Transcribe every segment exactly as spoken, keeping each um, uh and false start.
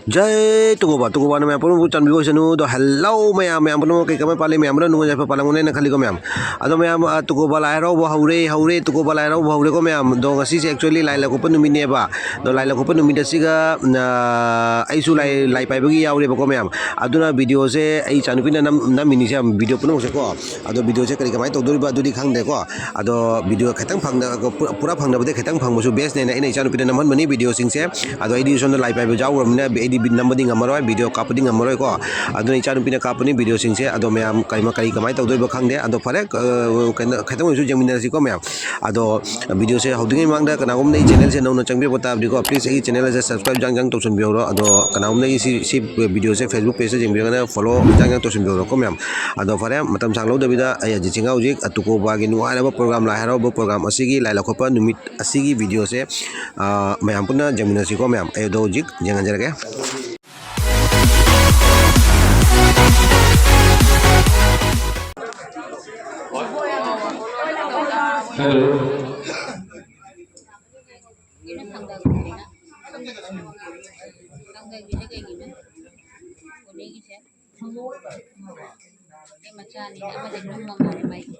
ꯖꯩ ꯇꯨꯀꯣꯕ, ꯇꯨꯀꯣꯕꯅ ꯃꯌꯥꯝ ꯄꯨꯝꯅꯃꯛꯄꯨ ꯆꯥꯟꯕꯤꯕ ꯑꯣꯏꯁꯅꯨ꯫ ꯑꯗꯣ hello ꯃꯌꯥꯝ, ꯃꯌꯥꯝ ꯄꯨꯝꯅꯃꯛ ꯀꯩ ꯀꯃꯥꯏ ꯄꯥꯜꯂꯤ? ꯃꯌꯥꯝ ꯄꯨꯝꯅꯃꯛ ꯅꯨꯡꯉꯥꯏ ꯌꯥꯏꯐ ꯄꯥꯜꯂꯝꯒꯅꯤ ꯍꯥꯏꯅ ꯈꯜꯂꯤꯀꯣ ꯃꯌꯥꯝ꯫ ꯑꯗꯣ ꯃꯌꯥꯝ, ꯑ, ꯇꯨꯀꯣꯕ ꯂꯥꯏ ꯍꯔꯥꯎꯕ ꯍꯧꯔꯦ, ꯍꯧꯔꯦ, ꯇꯨꯀꯣꯕ ꯂꯥꯏ ꯍꯔꯥꯎꯕ ꯍꯧꯔꯦꯀꯣ ꯃꯌꯥꯝ꯫ ꯑꯗꯣ ꯉꯁꯤꯁꯦ actually ꯂꯥꯏ ꯂꯧꯈꯠꯄ ꯅꯨꯃꯤꯠꯅꯦꯕ꯫ ꯑꯗꯣ ꯂꯥꯏ ꯂꯧꯈꯠꯄ ꯅꯨꯃꯤꯠ ꯑꯁꯤꯒ, ꯑ, ꯑꯩꯁꯨ ꯂꯥꯏ, ꯂꯥꯏ ꯄꯥꯏꯕꯒꯤ ꯌꯥꯎꯔꯦꯕꯀꯣ ꯃꯌꯥꯝ꯫ ꯑꯗꯨꯅ videoꯁꯦ ꯑꯩ ꯏꯆꯥꯅꯨꯄꯤꯅ ꯅꯝ-, ꯅꯝꯃꯤꯅꯤꯁꯦ ꯌꯥꯝ video ꯄꯨꯝꯅꯃꯛꯁꯦꯀꯣ꯫ ꯑꯗꯣ videoꯁꯦ ꯀꯔꯤ ꯀꯃꯥꯏꯅ ꯇꯧꯗꯣꯔꯤꯕ ꯑꯗꯨꯗꯤ ꯈꯪꯗꯦꯀꯣ꯫ ꯑꯗꯣ video ꯈꯤꯇꯪ ꯐꯪꯗ-, ꯄꯨꯔꯥ, ꯄꯨꯔꯥ ꯐꯪꯗꯕꯗꯩ ꯈꯤꯇꯪ ꯐꯪꯕꯁꯨ bestꯅꯦꯅ ꯑꯩꯅ ꯏꯆꯥꯅꯨꯄꯤꯗ ꯅꯝꯍꯟꯕꯅꯤ videoꯁꯤꯡꯁꯦ꯫ ꯑꯗꯣ ꯑꯩꯗꯤ ꯁꯣꯝꯗ ꯂꯥꯏ ꯄꯥꯏꯕ ꯌꯥꯎꯈ꯭ꯔꯕꯅꯤꯅ ꯑꯩꯗꯤ ꯅꯝꯕꯗꯤ ꯉꯝꯃꯔꯣꯏ, video ꯀꯥꯞꯄꯗꯤ ꯉꯝꯃꯔꯣꯏꯀꯣ꯫ ꯑꯗꯨꯅ ꯏꯆꯥꯅꯨꯄꯤꯅ ꯀꯥꯞꯄꯅꯤ videoꯁꯤꯡꯁꯦ꯫ ꯑꯗꯣ ꯃꯌꯥꯝ ꯀꯔꯤ, ꯀꯔꯤ ꯀꯃꯥꯏꯅ ꯇꯧꯗꯣꯏꯕ ꯈꯪꯗꯦ꯫ ꯑꯗꯣ ꯐꯔꯦ, ꯑ, ꯀꯩꯅꯣ, ꯈꯤꯇꯪ ꯑꯣꯏꯔꯁꯨ ꯌꯦꯡꯃꯤꯟꯅꯔꯁꯤꯀꯣ ꯃꯌꯥꯝ꯫ ꯑꯗꯣ videoꯁꯦ ꯍꯧꯗ꯭ꯔꯤꯉꯩ ꯃꯃꯥꯡꯗ ꯀꯅꯥꯒꯨꯝꯕꯅ ꯑꯩ channelꯁꯦ ꯅꯧꯅ ꯆꯪꯕꯤꯔꯛꯄ ꯇꯥꯔꯗꯤꯀꯣ, please ꯑꯩꯒꯤ channel ꯑꯁꯦ subscribe ꯖꯥꯡ ꯖꯥꯡ ꯇꯧꯁꯟꯕꯤꯍꯧꯔꯣ꯫ ꯑꯗꯣ ꯀꯅꯥꯒꯨꯝꯕꯅ ꯑꯩꯒꯤ ꯁꯤ, ꯁꯤ videoꯁꯦ Facebook pageꯇ ꯌꯦꯡꯕꯤꯔꯒꯅ follow ꯖꯥꯡ ꯖꯥꯡ ꯇꯧꯁꯟꯕꯤꯍꯧꯔꯣꯀꯣ ꯃꯌꯥꯝ꯫ ꯑꯗꯣ ꯐꯔꯦ, ꯃꯇꯝ ꯁꯥꯡ ꯂꯧꯗꯕꯤꯗ ꯑꯩ ꯍꯧꯖꯤꯛ ꯆꯤꯡꯉꯥ ꯍꯧꯖꯤꯛ ꯇꯨꯀꯣꯕꯥꯒꯤ ꯅꯨꯡꯉꯥꯏꯔꯕ program, ꯂꯥꯏ ꯍꯔꯥꯎꯕ program ꯑꯁꯤꯒꯤ ꯂꯥꯏ ꯂꯧꯈꯠꯄ ꯅꯨꯃꯤꯠ ꯑꯁꯤꯒꯤ videoꯁꯦ, ꯑ, ꯃꯌꯥꯝ ꯄꯨꯟꯅ ꯌꯦꯡꯃꯤꯟꯅꯁꯤꯀꯣ ꯃꯌꯥꯝ꯫ ꯑꯩ ꯑꯗꯣ ꯍꯧꯖꯤꯛ ꯌꯦꯡꯍꯟꯖꯔꯒꯦ꯫ Hello. ꯁꯪꯒꯒꯤꯅ ꯀꯩꯒꯤꯅꯣ? ꯀꯣꯅꯦꯒꯤꯁꯦ꯫ ꯑꯩ ꯃꯆꯥꯅꯤꯅ ꯑꯃꯗꯤ ꯂꯨꯝꯃ ꯃꯥꯜꯂꯦ ꯃꯥꯏꯁꯦ꯫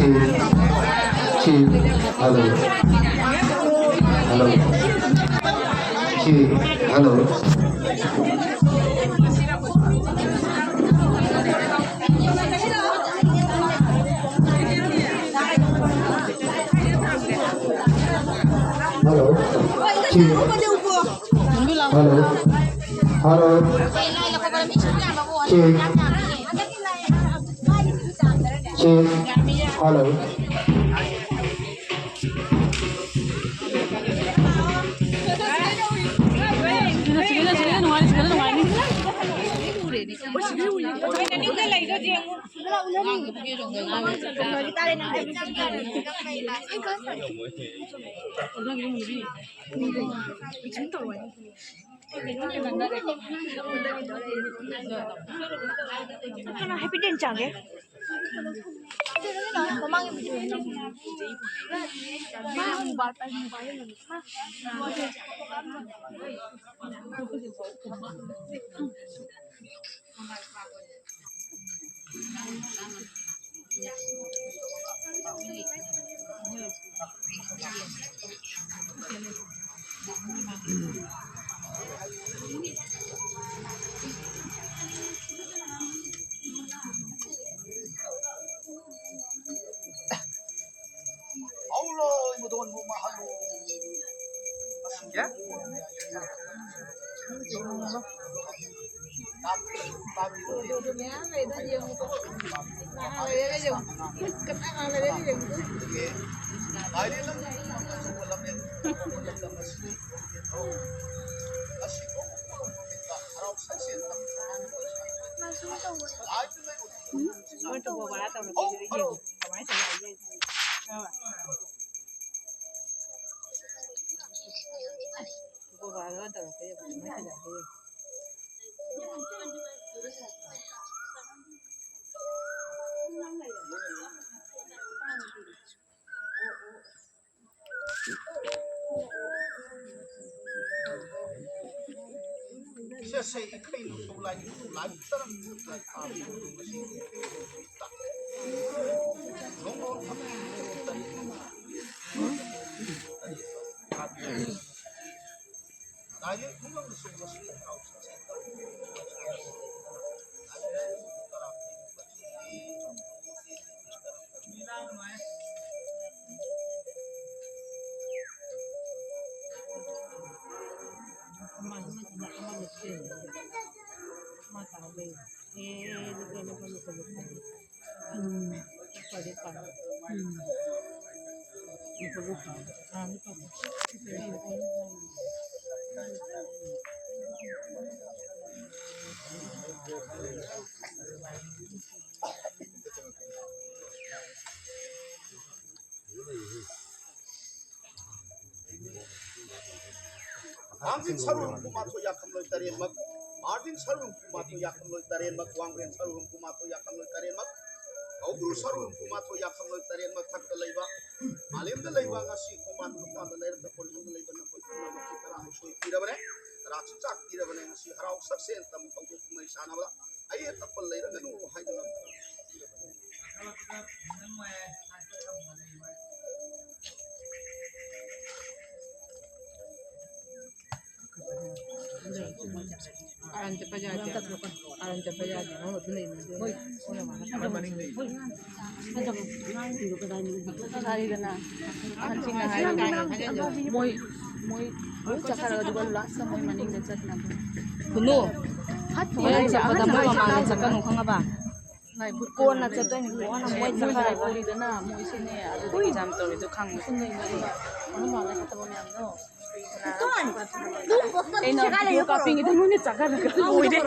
Check. Hello. Hello. Check. Hello. Hello. Check. Hello. Hello. Check. Check. Hello. ꯀꯅꯥ ꯍꯦꯄꯤ ꯗꯦꯟ ꯆꯥꯒꯦ? ꯃꯃꯥꯡꯒꯤ ꯃꯥ ꯃꯣꯕꯥꯏꯜ ꯄꯥꯏ, ꯃꯣꯕꯥꯏꯜ ꯌꯦꯡꯉꯤ꯫ ꯊꯥꯡꯖꯤꯡ ꯁꯔꯨ ꯍꯨꯝꯐꯨ ꯃꯥꯊꯣꯏ ꯌꯥꯈꯝꯂꯣꯏ ꯇꯔꯦꯠꯃꯛ, ꯃꯥꯔꯖꯤꯡ ꯁꯔꯨ ꯍꯨꯝꯐꯨ ꯃꯥꯊꯣꯏ ꯌꯥꯈꯝꯂꯣꯏ ꯇꯔꯦꯠꯃꯛ, ꯋꯥꯡꯕ꯭ꯔꯦꯟ ꯁꯔꯨ ꯍꯨꯝꯐꯨ ꯃꯥꯊꯣꯏ ꯌꯥꯈꯝꯂꯣꯏ ꯇꯔꯦꯠꯃꯛ, ꯀꯧꯕ꯭ꯔꯨ ꯁꯔꯨ ꯍꯨꯝꯐꯨ ꯃꯥꯊꯣꯏ ꯌꯥꯈꯝꯂꯣꯏ ꯇꯔꯦꯠꯃꯛ ꯊꯛꯇ ꯂꯩꯕ, ꯃꯥꯂꯦꯝꯗ ꯂꯩꯕ ꯉꯁꯤ ꯈꯣꯡꯕꯥꯟ ꯈꯣꯡꯕꯥꯟꯗ ꯂꯩꯔꯛꯇ ꯀꯣꯟꯐꯝꯗ ꯂꯩꯕ ꯅꯈꯣꯏ ꯄꯨꯝꯅꯃꯛꯀꯤ ꯇꯔꯥꯍꯨꯝꯗꯣꯏ ꯄꯤꯔꯕꯅꯦ, ꯇꯔꯥ ꯆꯨꯆꯥꯛ ꯄꯤꯔꯕꯅꯦ꯫ ꯉꯁꯤ ꯍꯔꯥꯎ ꯁꯛꯁꯦꯟ ꯇꯝ ꯍꯧꯗꯣꯛ ꯀꯨꯝꯍꯩ ꯁꯥꯟꯅꯕꯗ ꯑꯍꯦꯟ ꯑꯄꯟ ꯂꯩꯔꯒꯅꯨ ꯍꯥꯏꯗꯨꯅ ꯀꯥꯔꯟ ꯆꯠꯄ ꯌꯥꯗꯦ꯫ ꯀꯥꯔꯟ ꯆꯠꯄ ꯌꯥꯗꯦ꯫ ꯃꯣꯏ ꯑꯗꯨ ꯂꯩꯅꯗꯦ꯫ ꯃꯣꯏ ꯃꯣꯏ ꯃꯣꯏ ꯆꯠꯈ꯭ꯔꯒ ꯑꯗꯨꯒ ꯂꯥꯁꯇ ꯃꯣꯏ ꯃꯅꯤꯡꯗ ꯆꯠꯅꯕ꯫ ꯀꯨꯅꯨ꯫ ꯍꯣꯔꯦꯟ ꯆꯠꯄꯗ ꯃꯣꯏ ꯃꯃꯥꯡꯗ ꯆꯠꯀꯅꯨ, ꯈꯪꯉꯕ? ꯀꯣꯟꯅ ꯆꯠꯇꯣꯏꯅꯤ, ꯀꯣꯟꯅ ꯃꯣꯏ ꯆꯠꯈ꯭ꯔꯒ꯫ ꯃꯣꯏꯁꯤꯅꯦ ꯑꯗꯨꯗꯤ ꯑꯦꯛꯖꯥꯝ ꯇꯧꯔꯤꯗꯣ ꯈꯪꯉꯤ꯫ ꯑꯩꯅ ꯚꯤꯗꯤꯑꯣ ꯀꯥꯞꯄꯤꯉꯩꯗ ꯃꯣꯏꯅ ꯆꯠꯈ꯭ꯔꯒ ꯂꯣꯏꯔꯦ꯫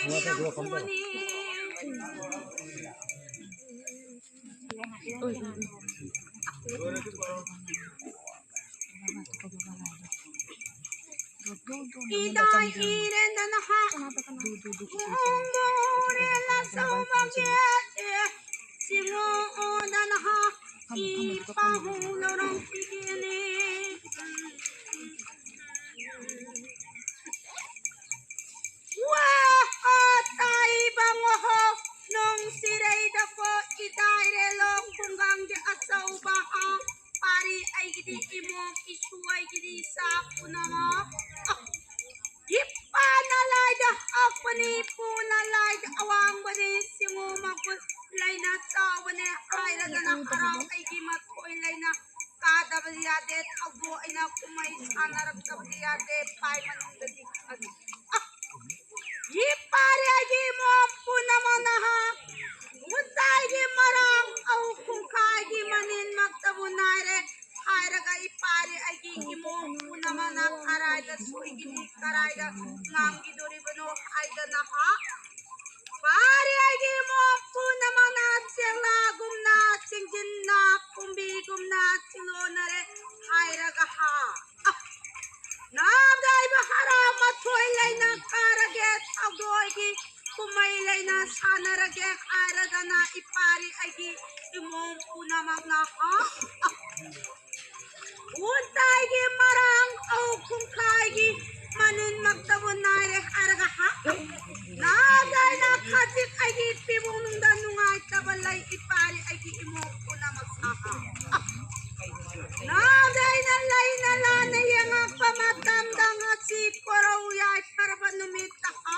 ꯏꯔꯝꯃꯣꯅꯤ꯫ ꯏꯗꯥ ꯏꯔꯦꯟꯗꯅ ꯍꯥ ꯃꯣꯡꯒꯣꯔꯦ ꯂꯥꯁꯧꯕꯒꯦ ꯁꯤꯃꯣꯗꯅ ꯍꯥ ꯏ ꯄꯥꯍꯨ ꯂꯧꯔꯝ ꯄꯤꯒꯦꯅꯦ꯫ ꯋꯥ ꯇꯥꯏꯕ ꯉꯣꯍꯣ ꯅꯣꯡ ꯁꯤꯔꯩꯗꯀꯣ ꯏꯗꯥꯏꯔꯦꯂꯣ ꯈꯨꯡꯒꯪꯒꯤ ꯑꯆꯧꯕ ꯍꯥ ꯄꯥꯔꯤ ꯑꯩꯒꯤꯗꯤ ꯏꯃꯣꯝ ꯏꯁꯨ ꯑꯩꯒꯤꯗꯤ ꯏꯆꯥ ꯄꯨꯝꯅꯃꯛ ꯏꯄꯥꯅ ꯂꯥꯏꯗ ꯍꯛꯄꯅꯤ ꯏꯄꯨꯅ ꯂꯥꯏꯗ ꯑꯋꯥꯡꯕꯅꯤ ꯁꯤꯡꯉꯨ ꯃꯒꯨꯟ ꯂꯩꯅ ꯆꯥꯎꯕꯅꯦ ꯍꯥꯏꯔꯗꯅ ꯍꯔꯥꯎ ꯑꯩꯒꯤ ꯃꯊꯣꯏ ꯂꯩꯅ ꯀꯥꯗꯕꯗꯤ ꯌꯥꯗꯦ ꯊꯧꯗꯣꯛ ꯑꯩꯅ ꯀꯨꯝꯍꯩ ꯁꯥꯟꯅꯔꯛꯇꯕꯗꯤ ꯌꯥꯗꯦ ꯄꯥꯏ ꯃꯅꯨꯡꯗꯗꯤ ꯈꯪꯉꯤ꯫ ꯏꯄꯥꯔꯤ ꯑꯩꯒꯤ ꯏꯃꯣꯝ ꯄꯨꯝꯅꯃꯛ ꯅꯍꯥ ꯎꯟꯇꯥꯏꯒꯤ ꯃꯔꯥꯡ ꯑꯧ ꯈꯨꯡꯈꯥꯏꯒꯤ ꯃꯅꯤꯟꯃꯛꯇꯕꯨ ꯅꯥꯏꯔꯦ ꯍꯥꯏꯔꯒ ꯏꯄꯥꯔꯤ ꯑꯩꯒꯤ ꯏꯃꯣꯝ ꯄꯨꯝꯅꯃꯛꯅ ꯀꯔꯥꯏꯗ ꯁꯣꯏꯈꯤꯅꯤ ꯀꯔꯥꯏꯗ ꯉꯥꯡꯈꯤꯗꯣꯔꯤꯕꯅꯣ ꯍꯥꯏꯗꯅ ꯍꯥ ꯄꯥꯔꯤ ꯑꯩꯒꯤ ꯏꯃꯣꯝ ꯄꯨꯝꯅꯃꯛꯅ ꯆꯦꯡꯂꯥꯒꯨꯝꯅ ꯆꯤꯡꯖꯤꯟꯅ ꯀꯨꯝꯕꯤꯒꯨꯝꯅ ꯆꯤꯡꯂꯣꯟꯅꯔꯦ ꯍꯥꯏꯔꯒ ꯍꯥ ꯅꯥꯗꯥꯏꯕ ꯍꯔꯥ ꯃꯊꯣꯏ ꯂꯩꯅ ꯀꯥꯔꯒꯦ ꯊꯧꯗꯣꯏꯒꯤ ꯀꯨꯝꯍꯩ ꯂꯩꯅ ꯁꯥꯟꯅꯔꯒꯦ ꯍꯥꯏꯔꯒꯅ ꯏꯄꯥꯔꯤ ꯑꯩꯒꯤ ꯏꯃꯣꯝ ꯄꯨꯝꯅꯃꯛꯅ ꯍꯥ ꯎꯟꯇꯥꯏꯒꯤ ꯃꯔꯥꯡ ꯑꯧ ꯈꯨꯡꯈꯥꯏꯒꯤ ꯃꯅꯤꯟꯃꯛꯇꯕꯨ ꯅꯥꯏꯔꯦ ꯍꯥꯏꯔꯒ ꯍꯥ ꯅꯥꯗꯥꯏꯅ ꯈꯖꯤꯛ ꯑꯩꯒꯤ ꯄꯤꯕꯨꯡꯗ ꯅꯨꯡꯉꯥꯏꯇꯕ ꯂꯩ ꯏꯄꯥꯔꯤ ꯑꯩꯒꯤ ꯏꯃꯣꯝ ꯄꯨꯝꯅꯃꯛ ꯁꯥ ꯍꯥ ꯅꯥꯗꯥꯏꯅ ꯂꯩꯅ ꯂꯥꯟꯅ ꯌꯦꯡꯉꯛꯄ ꯃꯇꯝꯗ ꯉꯁꯤ ꯀꯣꯔꯧ ꯌꯥꯏꯐꯔꯕ ꯅꯨꯃꯤꯠꯇ ꯍꯥ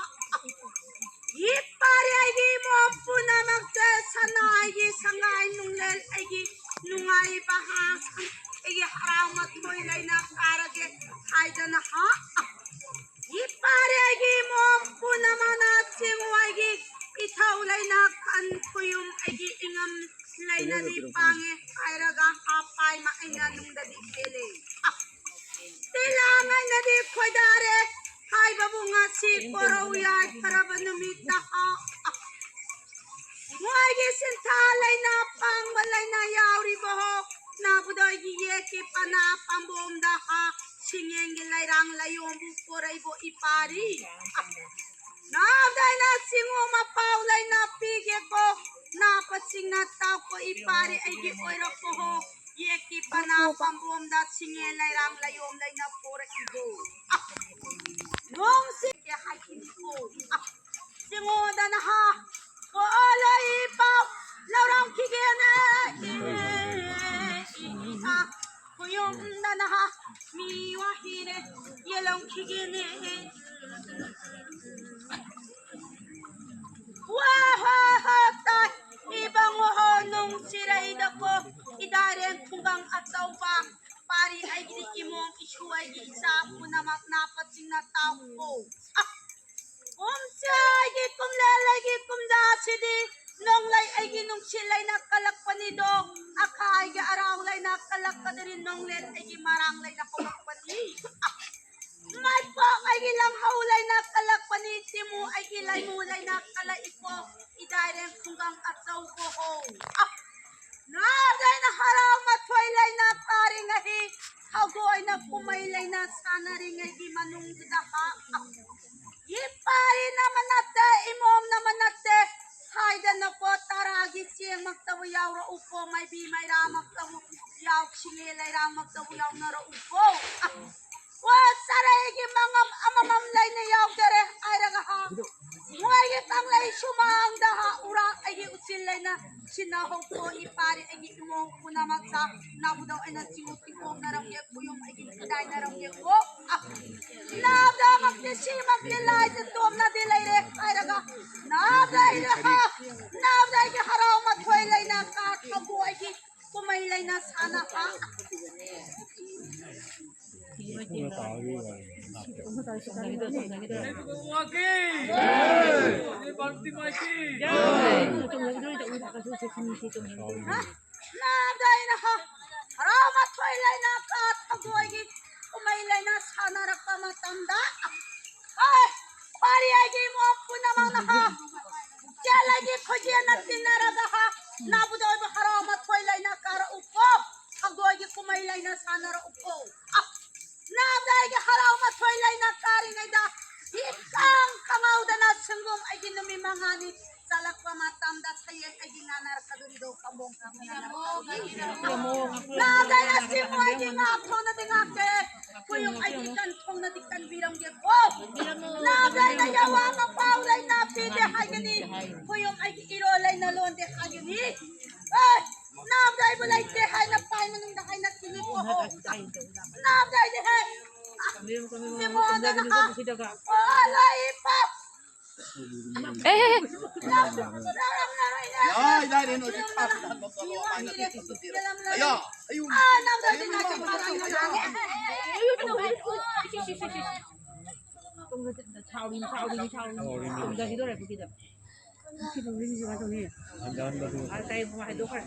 ꯏꯄꯥꯔꯤ ꯑꯩꯒꯤ ꯏꯃꯣꯝ ꯄꯨꯝꯅꯃꯛꯁꯦ ꯁꯅꯥ ꯑꯩꯒꯤ ꯁꯉꯥꯏ ꯅꯨꯡꯂꯦꯜ ꯑꯩꯒꯤ ꯅꯨꯡꯉꯥꯏꯕ ꯍꯥ ꯑꯩꯒꯤ ꯍꯔꯥꯎ ꯃꯊꯣꯏ ꯂꯩꯅ ꯀꯥꯔꯒꯦ ꯍꯥꯏꯗꯅ ꯍꯥ ꯏꯄꯥꯔꯤ ꯑꯩꯒꯤ ꯏꯃꯣꯝ ꯅꯨꯃꯤꯠꯇ ꯍꯥ, ꯃꯣꯏꯒꯤ ꯁꯤꯟꯊꯥ ꯂꯩꯅꯥ ꯄꯥꯡꯕ ꯂꯩꯅꯥ ꯌꯥꯎꯔꯤꯕ ꯍꯣ, ꯅꯥꯕꯗꯣ ꯑꯩꯒꯤ ꯌꯦꯛꯀꯤ ꯄꯅꯥ ꯄꯥꯝꯕꯣꯝꯗ ꯍꯥ, ꯁꯤꯡꯌꯦꯟꯒꯤ ꯂꯩꯔꯥꯡ ꯂꯩꯌꯣꯝꯕꯨ ꯄꯣꯔꯛꯏꯕꯣ ꯏꯄꯥꯔꯤ꯫ ꯅꯥꯕꯗ ꯑꯩꯅ ꯆꯤꯡꯉꯨ ꯃꯄꯥꯎ ꯂꯩꯅꯥ ꯄꯤꯒꯦꯀꯣ, ꯅꯥꯄꯁꯤꯡꯅ ꯇꯥꯎꯀꯣ ꯏꯄꯥꯔꯤ ꯑꯩꯒꯤ ꯑꯣꯏꯔꯛꯄ ꯍꯣ, ꯌꯦꯛꯀꯤ ꯄꯅꯥ ꯄꯥꯝꯕꯣꯝꯗ ꯁꯤꯡꯌꯦꯟ ꯂꯩꯔꯥꯡ ꯂꯩꯌꯣꯝ ꯂꯩꯅꯥ ꯄꯣꯔꯛꯏꯕꯣ꯫ ꯅꯣꯡꯁꯤ ꯀꯦ ꯍꯥꯏꯈꯤꯅꯤꯀꯣ꯫ ꯁꯤꯡꯉꯣꯗ ꯅꯍꯥ ꯀꯣꯂꯣꯏ ꯄꯥꯎ ꯂꯧꯔꯝꯈꯤꯒꯦꯅꯦ꯫ ꯈꯨꯌꯨꯝꯗ ꯅꯍꯥ ꯃꯤ ꯋꯥꯍꯤꯔꯦ ꯌꯦꯜꯂꯝꯈꯤꯒꯦꯅꯦ꯫ ꯋꯥ ꯍꯣ ꯍꯣ ꯇꯥꯏ ꯏꯕꯪ ꯍꯣ ꯅꯨꯡꯁꯤꯔꯩꯗꯀꯣ ꯏꯗꯥꯔꯦꯟ ꯈꯨꯡꯒꯪ ꯑꯆꯧꯕ ꯄꯥꯔꯤ ꯑꯩꯒꯤ ꯏꯃꯣꯝ ꯏꯁꯨ ꯑꯩꯒꯤ ꯏꯆꯥ ꯄꯨꯝꯅꯃꯛ ꯅꯥꯄ ꯆꯤꯡꯅ ꯇꯥꯎꯀꯣ꯫ ꯀꯨꯝꯁꯤ ꯑꯩꯒꯤ ꯀꯨꯝꯂꯦꯜ ꯑꯩꯒꯤ ꯀꯨꯝꯖꯥꯁꯤꯗꯤ ꯅꯣꯡꯂꯩ ꯑꯩꯒꯤ ꯅꯨꯡꯁꯤꯠ ꯂꯩꯅ ꯀꯜꯂꯛꯄꯅꯤꯗꯣ꯫ ꯑꯈꯥ ꯑꯩꯒꯤ ꯑꯔꯥꯎ ꯂꯩꯅ ꯀꯜꯂꯛꯀꯗꯧꯔꯤ ꯅꯣꯡꯂꯦꯟ ꯑꯩꯒꯤ ꯃꯔꯥꯡ ꯂꯩꯅ ꯍꯧꯔꯛꯄꯅꯤ꯫ ꯃꯥꯏꯄꯥꯛ ꯑꯩꯒꯤ ꯂꯪꯍꯧ ꯂꯩꯅ ꯀꯜꯂꯛꯄꯅꯤ ꯇꯤꯃꯨ ꯑꯩꯒꯤ ꯂꯩꯃꯨ ꯂꯩꯅ ꯀꯜꯂꯛꯏꯀꯣ꯫ ꯏꯗꯥꯏꯔꯦꯝ ꯈꯨꯡꯒꯪ ꯑꯆꯧꯕ ꯍꯣ꯫ ꯅꯥꯗ ꯑꯩꯅ ꯍꯔꯥꯎ ꯃꯊꯣꯏ ꯂꯩꯅ ꯀꯥꯔꯤꯉꯩ ꯍꯧꯗꯣꯏꯅ ꯀꯨꯝꯍꯩ ꯂꯩꯅ ꯁꯥꯟꯅꯔꯤꯉꯩꯒꯤ ꯃꯅꯨꯡꯗꯨꯗ ꯍꯥ꯫ ꯏꯄꯥꯔꯤ ꯅꯃ ꯅꯠꯇꯦ ꯏꯃꯣꯝ ꯅꯃ ꯅꯠꯇꯦ ꯍꯥꯏꯗꯅꯀꯣ ꯇꯔꯥꯒꯤ ꯆꯦꯡꯃꯛꯇꯕꯨ ꯌꯥꯎꯔꯛꯎꯀꯣ ꯃꯥꯏꯕꯤ ꯃꯩꯔꯥꯃꯛꯇꯕꯨ ꯌꯥꯎꯁꯤꯡꯉꯦ ꯂꯩꯔꯥꯃꯛꯇꯕꯨ ꯌꯥꯎꯅꯔꯛꯎꯀꯣ꯫ ꯋꯥ ꯆꯔꯩꯒꯤ ꯃꯉꯝ ꯑꯃꯃꯝ ꯂꯩꯅ ꯌꯥꯎꯖꯔꯦ ꯍꯥꯏꯔꯒ ꯍꯥ ꯃꯣꯏꯒꯤ ꯀꯪꯂꯩ ꯁꯨꯃꯥꯡꯗ ꯍꯥ ꯎꯔꯥ ꯑꯩꯒꯤ ꯎꯆꯤꯜ ꯂꯩꯅ ꯁꯤꯟꯅꯍꯧꯀꯣ ꯏꯄꯥꯔꯤ ꯑꯩꯒꯤ ꯏꯃꯣꯝ ꯄꯨꯝꯅꯃꯛꯇ ꯅꯥꯕꯨꯗꯧ ꯑꯩꯅ ꯆꯤꯡꯉꯨ ꯇꯤꯡꯊꯣꯛꯅꯔꯝꯒꯦ ꯈꯨꯌꯨꯝ ꯑꯩꯒꯤ ꯈꯨꯗꯥꯏꯅꯔꯝꯒꯦꯀꯣ꯫ ꯅꯥꯕꯗꯃꯛꯇꯤ ꯁꯤꯃꯛꯇꯤ ꯂꯥꯏꯗ ꯇꯣꯝꯅꯗꯤ ꯂꯩꯔꯦ ꯍꯥꯏꯔꯒ ꯅꯥꯕꯗ ꯑꯩꯅ ꯍꯥ ꯅꯥꯕꯗ ꯑꯩꯒꯤ ꯍꯔꯥꯎ ꯃꯊꯣꯏ ꯂꯩꯅ ꯀꯥ ꯊꯧꯕꯨ ꯑꯩꯒꯤ ꯀꯨꯝꯍꯩ ꯂꯩꯅ ꯁꯥꯟꯅꯕ꯫ ꯅꯥꯗ ꯑꯩꯅ ꯍ-, ꯍꯔꯥꯎ ꯃꯊꯣꯏ ꯂꯩꯅ ꯀꯥ ꯊꯧꯗꯣꯏꯒꯤ ꯀꯨꯝꯍꯩ ꯂꯩꯅ ꯁꯥꯟꯅꯔꯛꯄ ꯃꯇꯝꯗ, ꯍꯣꯏ, ꯋꯥꯔꯤ ꯑꯩꯒꯤ ꯏꯃꯣꯝ ꯄꯨꯝꯅꯃꯛꯅ ꯍꯥ, ꯆꯦꯜꯂꯒꯤ ꯈꯣꯏꯖꯦꯟꯅ ꯇꯤꯟꯅꯔꯒ ꯍꯥ, ꯅꯥꯕꯨꯗ ꯑꯣꯏꯕ ꯍꯔꯥꯎ ꯃꯊꯣꯏ ꯂꯩꯅ ꯀꯥꯔꯛꯎꯀꯣ, ꯁꯒꯣꯜꯒꯤ ꯀꯨꯝꯍꯩ ꯂꯩꯅ ꯁꯥꯟꯅꯔꯛꯎꯀꯣ꯫ ꯑ, ꯅꯥꯕꯗ ꯑꯩꯒꯤ ꯍꯔꯥꯎ ꯃꯊꯣꯏ ꯂꯩꯅ ꯀꯥꯔꯤꯉꯩꯗ ꯏꯀꯪ ꯈꯪꯍꯧꯗꯅ ꯁꯪꯒꯣꯝ ꯑꯩꯒꯤ ꯅꯨꯃꯤꯠ ꯃꯉꯥꯅꯤ ꯆꯠꯂꯛꯄ ꯃꯇꯝꯗ ꯁꯌꯦꯡ ꯑꯩꯒꯤ ꯉꯥꯅꯔꯛꯀꯗꯣꯔꯤꯗꯣ ꯀꯝꯕꯣꯡ ꯀꯝꯕꯣꯡ ꯅꯥꯕꯗ ꯑꯩꯅ ꯁꯤꯕꯨ ꯑꯩꯒꯤ ꯉꯥ ꯊꯣꯡꯅꯗꯤ ꯉꯥꯛꯇꯦ, ꯈꯣꯏꯌꯨꯝ ꯑꯩꯒꯤ ꯀꯟ ꯊꯣꯡꯅꯗꯤ ꯀꯟꯕꯤꯔꯝꯒꯦꯀꯣ꯫ ꯅꯥꯕꯗ ꯑꯩꯅ ꯌꯥꯋꯥ ꯃꯄꯥꯎ ꯂꯩꯅ ꯄꯤꯗꯦ ꯍꯥꯏꯒꯅꯤ, ꯈꯣꯏꯌꯨꯝ ꯑꯩꯒꯤ ꯏꯔꯣꯜ ꯂꯩꯅ ꯂꯣꯟꯗꯦ ꯍꯥꯏꯒꯅꯤ꯫ ꯑꯦ, ꯅꯥꯕꯗ ꯑꯩꯕꯨ ꯂꯩꯇꯦ ꯍꯥꯏꯅ ꯄꯥꯏ ꯃꯅꯨꯡꯗ ꯍꯥꯏꯅ ꯊꯤꯅꯤꯀꯣ꯫ ꯅꯥꯕꯗ ꯑꯩꯗꯤ ꯍꯦ, ꯁꯤꯕꯨ ꯑꯗꯨꯅ ꯍꯥ, ꯑꯣ, ꯂꯩ ꯄꯥꯎ꯫ ꯑꯦ, ꯑꯦ, ꯑꯦ꯫ ꯌꯥꯏ, ꯌꯥꯏ, ꯅꯣꯏ ꯊꯥꯛ ꯊꯥꯛ ꯇꯧꯔꯣ, ꯃꯥꯏꯅ ꯊꯥꯛ ꯊꯥꯛ ꯇꯧꯔꯣ꯫ ꯑꯌꯥ, ꯑꯌꯨ꯫ ꯁꯥꯎꯔꯤ, ꯁꯥꯎꯔꯤ, ꯁꯥꯎꯔꯤ꯫ ꯇꯨꯝꯊꯈꯤꯗꯧꯔꯦ ꯄꯨꯈ꯭ꯔꯤꯗ꯫ ꯄꯨꯈ꯭ꯔꯤꯗ ꯍꯧꯖꯤꯛ ꯀꯃꯥꯏꯅ ꯇꯧꯅꯤ? ꯍꯟꯊꯍꯟꯕꯗꯨ꯫ ꯑꯥ, ꯇꯥꯏ, ꯍꯥꯏꯗꯣꯛꯈ꯭ꯔꯦ꯫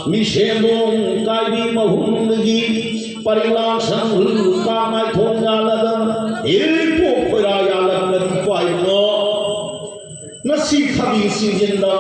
ꯃꯤꯁꯦꯝꯕꯣꯡ ꯀꯥꯏꯕꯤ ꯃꯍꯨꯝꯗꯒꯤ ꯄꯔꯤꯡꯂꯥꯡ ꯁꯪꯒꯨꯜ ꯀꯥꯡꯃꯥꯏꯊꯣꯡ ꯌꯥꯜꯂꯒ ꯏꯔꯤꯄꯣꯛ ꯈꯣꯏꯔꯥ ꯌꯥꯜꯂꯛꯂꯗꯤ ꯄꯥꯏꯕꯉꯣ꯫ ꯉꯁꯤ ꯊꯕꯤ ꯆꯤꯡꯖꯤꯟꯗ